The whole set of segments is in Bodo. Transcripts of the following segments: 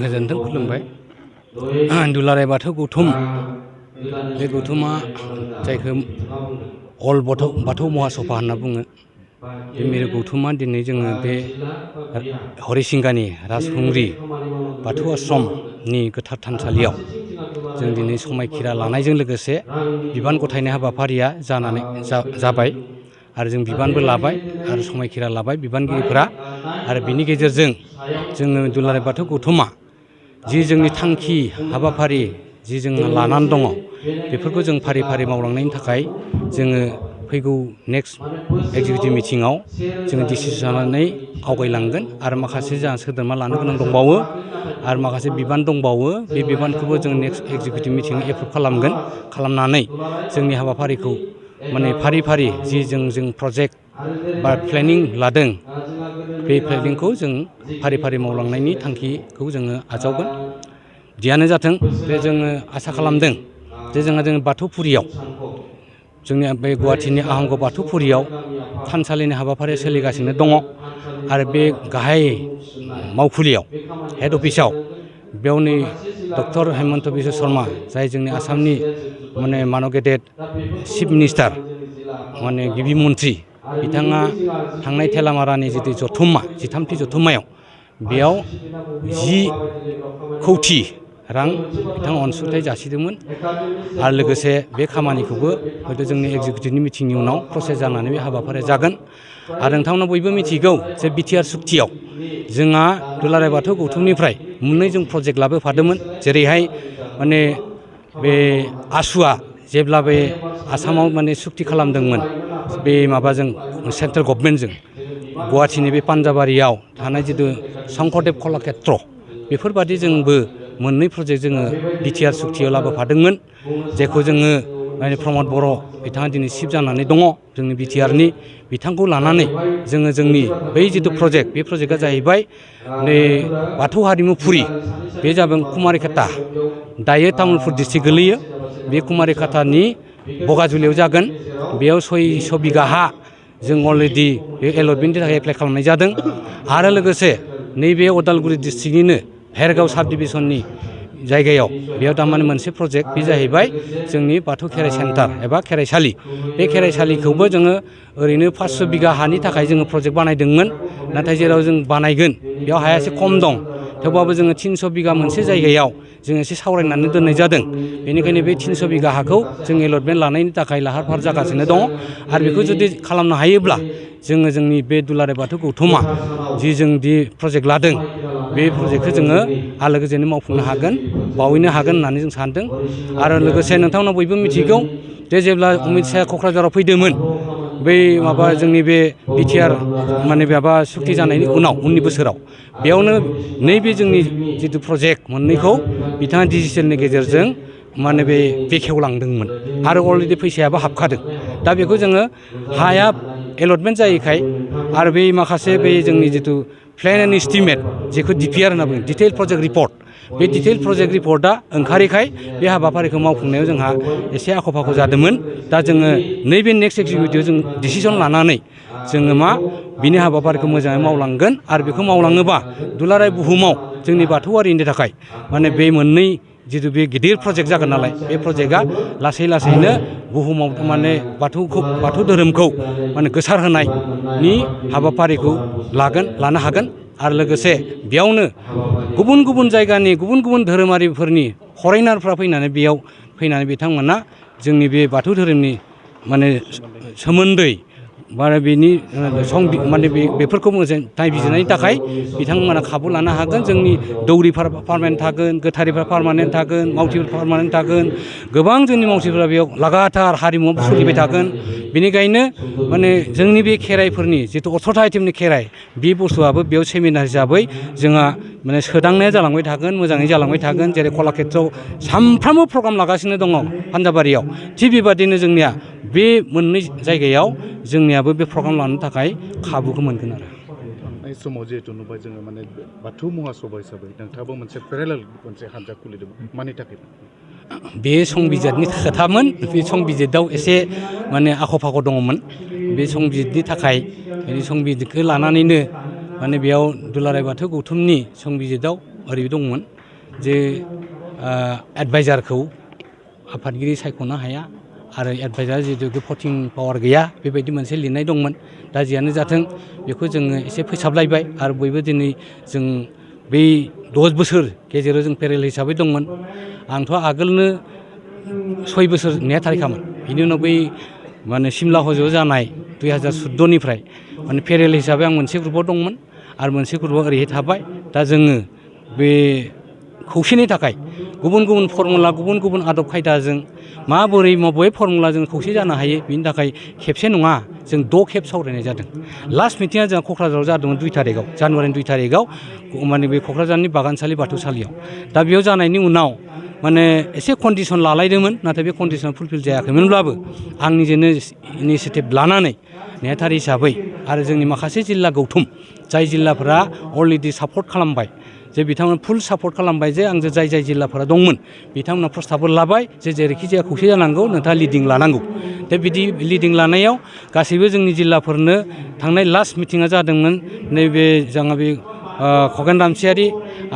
गोजोन्थों खुलुमबाय। दुलाराय बाथौ गौथुम, बे गौथुमा जायखौ अल बाथौ महासभा होनना बुङो, बे मिरु गौथुमा दिनै जोङो बे हरिसिंगानि राजखुंग्रि बाथौ आश्रमनि गोथार थानसालियाव जों दिनै समायखिरा लानायजों लोगोसे बिबान गथायनाय हाबाफारिया जाबाय आरो जों बिबानबो लाबाय आरो समायखिरा लाबाय बिबानगिरिफोरा। आरो बिनि गेजेरजों जोङो दुलाराय बाथौ गौथुमा जि जोंनि थांखि हाबाफारि जि जों लानानै दङ, बेफोरखौ जों फारि फारि मावलांनायनि थाखाय जोङो फैगौ नेक्स्ट एक्जिकिउटिभ मिटिङाव जोङो डिसिसन लानानै आवगायलांगोन। आरो माखासे जोंहा सोद्रोमा लानो गोनां दंबावो आरो माखासे बिबान दंबावो, बे बिबानखौबो जों नेक्स्ट एक्जिकिउटिभ मिटिङाव एप्रुभ खालामगोन। खालामनानै जोंनि हाबाफारिखौ माने फारि फारि जि जों प्रजेक्ट बा प्लेनिं लादों, बे प्लेनिंखौ जों फारि फारि मावलांनायनि थांखिखौ जोङो आजावगोन। जियानो जाथों, बे जोङो आसा खालामदों जे जों बाथौफुरियाव, जोंनि बे गुवाहाटीनि आहंग बाथौफुरियाव थानसालिनि हाबाफारिया सोलिगासिनो दङ। आरो बे गाहाय मावखुलियाव, हेड अफिसाव, बेयावनो डक्टर हेमन्त बिश्व शर्मा, जाय जोंनि आसामनि माने मान'गेदेर चिफ मिनिस्टार, माने गिबि मन्थ्रि, बिथाङा थांनाय थेलामारानि जिथु जथुम्मा, 13थि जथुम्मायाव बेयाव 10 कौटि रां बिथाङा अनसुंथाइ जासिदोंमोन। आरो लोगोसे बे खामानिखौबो हयथ' जोंनि एक्जिकिउटिभनि मिटिंनि उनाव प्रसेस जानानै बे हाबाफारिया जागोन। आरो नोंथांमोना बयबो मिथिगौ जे बिटिआर सुक्तियाव जोंहा दुलाराय बाथौ गौथुमनिफ्राय मोननै जों प्रजेक्ट लाबोफादोंमोन। जेरैहाय माने बे आसुआ जेब्ला बे आसामाव माने सुक्ति खालामदोंमोन बे माबाजों सेन्ट्रेल गभर्नमेन्टजों, गुवाहाटीनि बे पान्जाबारियाव थानाय जिथु शंकरदेब कलाक्षेत्र, बेफोरबादि जोंबो मोननै प्रजेक्ट जोङो बिटिआर सुक्तियाव लाबोफादोंमोन। जेखौ जोङो माने प्रमद बर' बिथाङा दिनै चिफ जानानै दङ जोंनि बिटिआरनि। बिथांखौ लानानै जोङो जोंनि बै जिथु प्रजेक्ट, बे प्रजेक्टआ जाहैबाय नै बाथौ हारिमुफुरि, बे जादों कुमारिखाता, दायो तामुलपुर डिस्ट्रिक्ट गोलैयो। बे कुमारिखातानि बगाजुलियाव जागोन। बेयाव 600 बिगा हा जों अलरेडि बे एलटमेन्टनि थाखाय एप्लाइ खालामनाय जादों। आरो लोगोसे नैबे उदालगुरि डिस्ट्रिक्टनिनो भेरगाव साब डिभिजननि जायगायाव, बेयाव थारमाने मोनसे प्रजेक्ट, बे जाहैबाय जोंनि बाथौ खेराइ सेन्टार एबा खेराइसालि। बे खेराइसालिखौबो जोङो ओरैनो 500 बिगा हानि थाखाय जोङो प्रजेक्ट बानायदोंमोन। नाथाय जेराव जों बानायगोन बेयाव हाया एसे खम दं, थेवबाबो जोङो 300 बिगा मोनसे जायगायाव जों एसे सावरायनानै दोननाय जादों। बेनिखायनो बे 300 बिगा हाखौ जों एलटमेन्ट लानायनि थाखाय लाहार फाहार जागासिनो दङ। आरो बेखौ जुदि खालामनो हायोब्ला जोङो जोंनि बे दुलाराय बाथौ गौथुमा जि जों दि प्रजेक्ट लादों, बे प्रजेक्टखौ जोङो आलो गोजोनै मावफुंनो हागोन, बावैनो हागोन होननानै जों सानदों। आरो लोगोसे नोंथांमोना बयबो मिथिगौ जे जेब्ला अमित शाहआ क'क्राझाराव फैदोंमोन, बै माबा जोंनि बे बिटिआर माने माबा सुक्ति जानायनि उननि बोसोराव, बेयावनो नैबे जोंनि जिथु प्रजेक्ट मोननैखौ बिथाङा डिजिटेलनि गेजेरजों माने बे बेखेवलांदोंमोन। आरो अलरेडि फैसायाबो हाबखादों। दा बेखौ जोङो हाया एलटमेन्ट जायैखाय आरो बै माखासे बै जोंनि जिथु प्लेन एन्ड एस्टिमेट, जेखौ डिपिआर होनना बुङो, डिटेल प्रजेक्ट रिपर्ट, बे डिटेल प्रजेक्ट रिपर्टआ ओंखारैखाय बे हाबाफारिखौ मावफुंनायाव जोंहा एसे आख' फाख' जादोंमोन। दा जोङो नैबे नेक्स्ट एक्जिकिउटिभआव जों डिसिसन लानानै जोङो बिनि हाबाफारिखौ मोजाङै मावलांगोन। आरो बेखौ मावलाङोबा दुलाराय बुहुमाव जोंनि बाथौआरिनि थाखाय माने बे मोननै जिथु बे गिदिर प्रजेक्ट जागोन नालाय, बे प्रजेक्टआ लासै लासैनो बुहुमाव माने बाथौ धोरोमखौ माने गोसारहोनायनि हाबाफारिखौ लानो हागोन। आरो लोगोसे बेयावनो गुबुन गुबुन जायगानि गुबुन गुबुन धोरोमारिफोरनि फरेनारफ्रा फैनानै बेयाव फैनानै बिथांमोना जोंनि बे बाथौ धोरोमनि माने सोमोन्दै बा बेनि माने बेफोरखौ मोजां नायबिजिरनायनि थाखाय बिथांमोना खाबु लानो हागोन। जोंनि दौरिफ्रा पारमानेन्ट थागोन, गोथारिफ्रा पारमानेन्ट थागोन, मावथिफोर पारमानेन्ट थागोन। गोबां जोंनि मावथिफोरा बेयाव लागातार हारिमुआव सोलिबाय थागोन। बेनिखायनो माने जोंनि बे खेराइफोरनि जिथु 18 आइटेमनि खेराइ, बे बुस्थुआबो बेयाव सेमिनार हिसाबै जोंहा माने सोदांनाया जालांबाय थागोन, मोजाङै जालांबाय थागोन। जेरै कलाक्षेत्रआव सानफ्रामबो प्रग्राम लागासिनो दङ पान्जाबारियाव, थिग बेबादिनो जोंनिया बे मोननै जायगायाव जोंनियाबो बे प्रग्राम लानो थाखाय खाबुखौ मोनगोन। आरो थांनाय समाव जिहेतु नुबाय जोङो माने बाथौ महासभा हिसाबै नोंथाङाबो मोनसे पेरेलेल मोनसे हानजा खुलिदोंमोन, मानि थाखाय? बे संबिजिरनि खोथामोन। बे संबिजिराव एसे माने आख' फाख' दङमोन। बे संबिजिरनि थाखाय संबिजिरखौ लानानैनो माने बेयाव दुलाराय बाथौ गौथुमनि संबिजिताव ओरै दंमोन जे एडभाइजारखौ आफादगिरि सायख'नो हाया आरो एडभाइजार जिहेतु भटिं पावार गैया बेबायदि मोनसे लिरनाय दंमोन। दा जियानो जाथों बेखौ जोङो एसे फोसाबलायबाय आरो बयबो दिनै जों बै 10 बोसोर गेजेराव जों पेरेल हिसाबै दंमोन। आंथ' आगोलनो 6 बोसोर नेहाथारिखामोन। बिनि उनाव बै माने सिमला हजोआव जानाय 2014निफ्राय माने पेरेल हिसाबै आं मोनसे ग्रुपाव दंमोन आरो मोनसे ग्रुपाव ओरैहाय थाबाय। दा जोङो बे खौसेनि थाखाय गुबुन गुबुन फर्मुला गुबुन गुबुन आदब खायदाजों माबोरै बबे फर्मुलाजों खौसे जानो हायो बिनि थाखाय खेबसे नङा जों 6 खेब सावरायनाय जादों। लास्ट मिटिङा जोंहा क'क्राझाराव जादोंमोन 2 थारिखआव जानुवारिनि 2 थारिखआव माने बे क'क्राझारनि बागानसालि बाथौसालियाव। दा बेयाव जानायनि उनाव माने एसे कन्डिसन लालायदोंमोन नाथाय बे कन्डिसना फुलफिल जायाखैमोनब्लाबो आं निजेनो इनिसियेटिभ लानानै नेहाथारि हिसाबै आरो जोंनि माखासे जिल्ला गौथुम जाय जिल्लाफोरा अलरेडि सापर्ट खालामबाय जे बिथांमोन फुल सापर्ट खालामबाय जे आंजों जाय जाय जिल्लाफोरा दंमोन बिथांमोना प्रस्ताबबो लाबाय जे जेरैखि जाया खौसे जानांगौ नोंथाङा लिडिं लानांगौ। दा बिदि लिडिं लानायाव गासैबो जोंनि जिल्लाफोरनो थांनाय लास्ट मिटिङा जादोंमोन नैबे जोंहा बे खगेन रामसियारि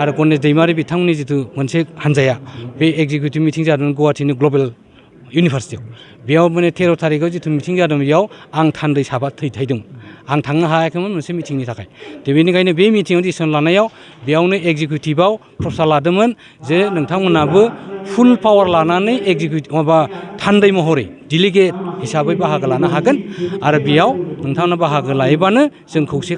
आरो गनेश दैमारि बिथांमोननि जिथु मोनसे हान्जाया बे एग्जिकिउटिभ मिटिं जादोंमोन गुवाहाटीनि ग्लबेल इउनिभारसिटियाव। बेयाव माने 13 थारिखआव जिथु मिटिं जादों बेयाव आं थान्दै साबा थैदोंमोन। आं थांनो हायाखैमोन मोनसे मिटिंनि थाखाय। दा बेनिखायनो बे मिटिङाव डिसिसन लानायाव बेयावनो एग्जिकिउटिभआव प्रस्ताब लादोंमोन जे नोंथांमोनाबो फुल पावार लानानै एग्जिकिउटिभ माबा थान्दै महरै डेलिगेट हिसाबै बाहागो लानो हागोन आरो बेयाव नोंथांमोना बाहागो लायोबानो जों खौसे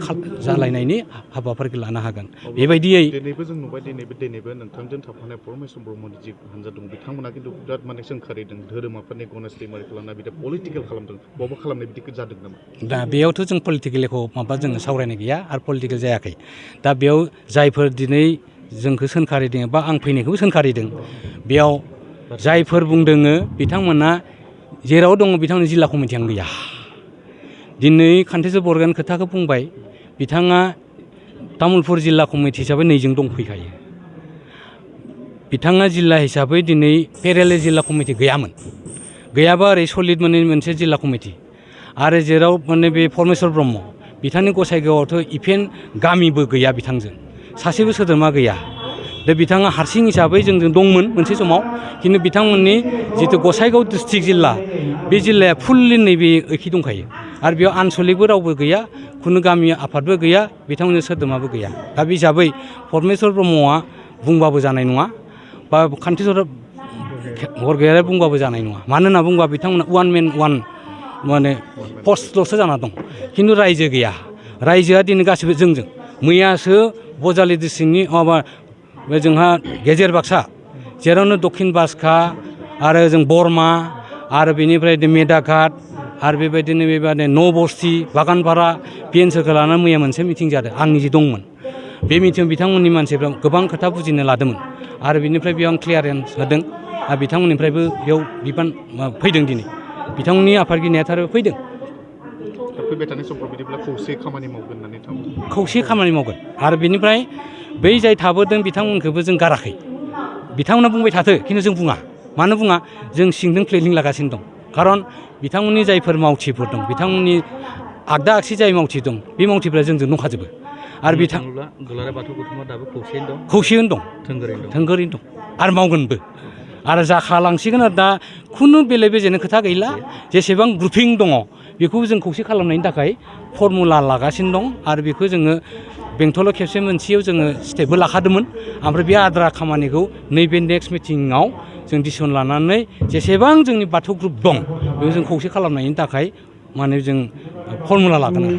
जालायनायनि हाबाफारिखौ लानो हागोन। बेबायदियै दिनैबो जों नुबाय दिनैबो नोंथांजों थाफानाय परमेश्वर ब्रह्मनि जि हान्जा दं बिथांमोना खिन्थु बिराद माने सोंखारिदों धोरोमाफोरनि गनेश दैमारिखौ लाना बिदि पलिटिकेल खालामदों। बबेबा खालामनाय बिदि जादों नामा? दा बेयावथ' जों पलिटिकेलखौ माबा जोङो सावरायनाय गैया आरो पलिटिकेल जायाखै। दा बेयाव जायफोर दिनै जोंखौ सोंखारिदों बा आं फैनायखौबो सोंखारिदों बेयाव जायफोर बुंदोङो बिथांमोना जेराव दङ बिथांमोननि जिल्ला कमिटियानो गैया। दिनै कान्थेसर बरगयान खोथाखौ बुंबाय बिथाङा तामुलपुर जिल्ला कमिटि हिसाबै नैजों दंफैखायो। बिथाङा जिल्ला हिसाबै दिनै पेरेल जिल्ला कमिटि गैयामोन। गैयाबा ओरै सलिड माने मोनसे जिल्ला कमिटि आरो जेराव माने बे परमेश्वर ब्रह्म बिथांनि गसाइगावआवथ' इभेन गामिबो गैया बिथांजों सासेबो सोद्रोमा गैया। दा बिथाङा हारसिं हिसाबै जोंजों दंमोन मोनसे समाव खिन्थु बिथांमोननि जितु गसाइगाव डिस्ट्रिक्ट जिल्ला बे जिल्लाया फुल्लि नैबे एखे दंखायो आरो बेयाव आनसलिकबो रावबो गैया खुनु गामि आफादबो गैया बिथांमोननि सोद्रोमाबो गैया। दा बे हिसाबै परमेश्वर ब्रह्मआ बुंबाबो जानाय नङा बा कान्थेसर बरगयारिया बुंबाबो जानाय नङा। मानो होनना बुङोबा बिथांमोना वान मेन वान माने पस्टल'सो जाना दं खिन्थु रायजो गैया। रायजोआ दिनै गासिबो जोंजों मैयासो बजालि डिस्ट्रिक्टनि माबा जोंहा गेजेर बाक्सा जेरावनो दक्षिण बाक्सा आरो जों बरमा आरो बेनिफ्राय मेदाघाट आरो बेबायदिनो न' बस्ति बागानपारा बे ओनसोलखौ लानानै मैया मोनसे मिटिं जादों आं निजे दंमोन। बे मिटिङाव बिथांमोननि मानसिफ्रा गोबां खोथा बुजिनो लादोंमोन आरो बिनिफ्राय बेयाव आं क्लियारेन्स होदों आरो बिथांमोननिफ्रायबो बेयाव बिबान फैदों दिनै बिथांमोननि आफादगिरि नेहाथारिबो फैदों। फैबाय थानाय समफ्राव बिदिब्ला खौसे खामानि मावगोन होननानै खौसे खामानि मावगोन आरो बेनिफ्राय बै जाय थाबोदों बिथांमोनखौबो जों गाराखै। बिथांमोना बुंबाय थाथो खिन्थु जों बुङा। मानो बुङा? जों सिंजों प्लेनिं लागासिनो दं। खारन बिथांमोननि जायफोर मावथिफोर दं बिथांमोननि आगदा आगसि जाय मावथि दं बे मावथिफ्रा जोंजों दंखाजोबो आरो दुलाराय बाथौ गौथुमा दाबो खौसेयैनो दं थोंगोरैनो दं आरो मावगोनबो आरो जाखालांसिगोन। आरो दा खुनु बेले बेजेनो खोथा गैला जेसेबां ग्रुपिं दङ बेखौ जों खौसे खालामनायनि थाखाय फर्मुला लागासिनो दं आरो बेखौ जोङो बेंटलाव खेबसे मोनसेयाव जोङो स्टेपबो लाखादोंमोन ओमफ्राय बे आद्रा खामानिखौ नैबे नेक्स्ट मिटिङाव जों डिसिसन लानानै जेसेबां जोंनि बाथौ ग्रुप दं बेखौ जों खौसे खालामनायनि थाखाय माने जों फर्मुला लागोन आरो।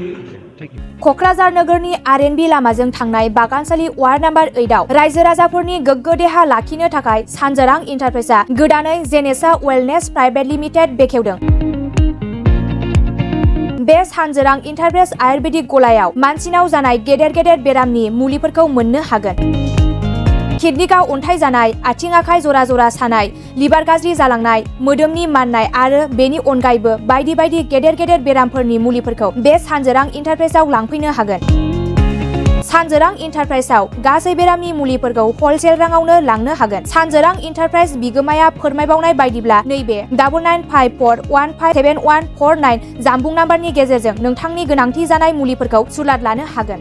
क'क्राझार नोगोरनि आरएनबि लामाजों थांनाय बागानसालि वार्ड नाम्बार 8आव रायजो राजाफोरनि गोग्गो देहा लाखिनो थाखाय सानजोरां इन्टारप्राइजआ गोदानै जेनेसा वेलनेस प्राइभेट लिमिटेड बेखेवदों। बे सानजोरां इन्टारप्राइज आयुर्वेदिक गलायाव मानसिनाव जानाय गेदेर गेदेर बेरामनि मुलिफोरखौ मोननो हागोन। किडनिकाव अन्थाइ जानाय, आथिं आखाइ जरा जरा सानाय, लिभार गाज्रि जालांनाय, मोदोमनि माननाय आरो बेनि अनगायैबो बायदि बायदि गेदेर गेदेर बेरामफोरनि मुलिफोरखौ बे सानजोरां इन्टारप्राइजआव लांफैनो हागोन। सानजोरां इन्टारप्राइजआव गासै बेरामनि मुलिफोरखौ हलसेल राङावनो लांनो हागोन। सानजोरां इन्टारप्राइज बिगोमाया फोरमायबावनाय बायदिब्ला नैबे 9954157149 जानबुं नाम्बारनि गेजेरजों नोंथांनि गोनांथि जानाय मुलिफोरखौ सुलाद लानो हागोन।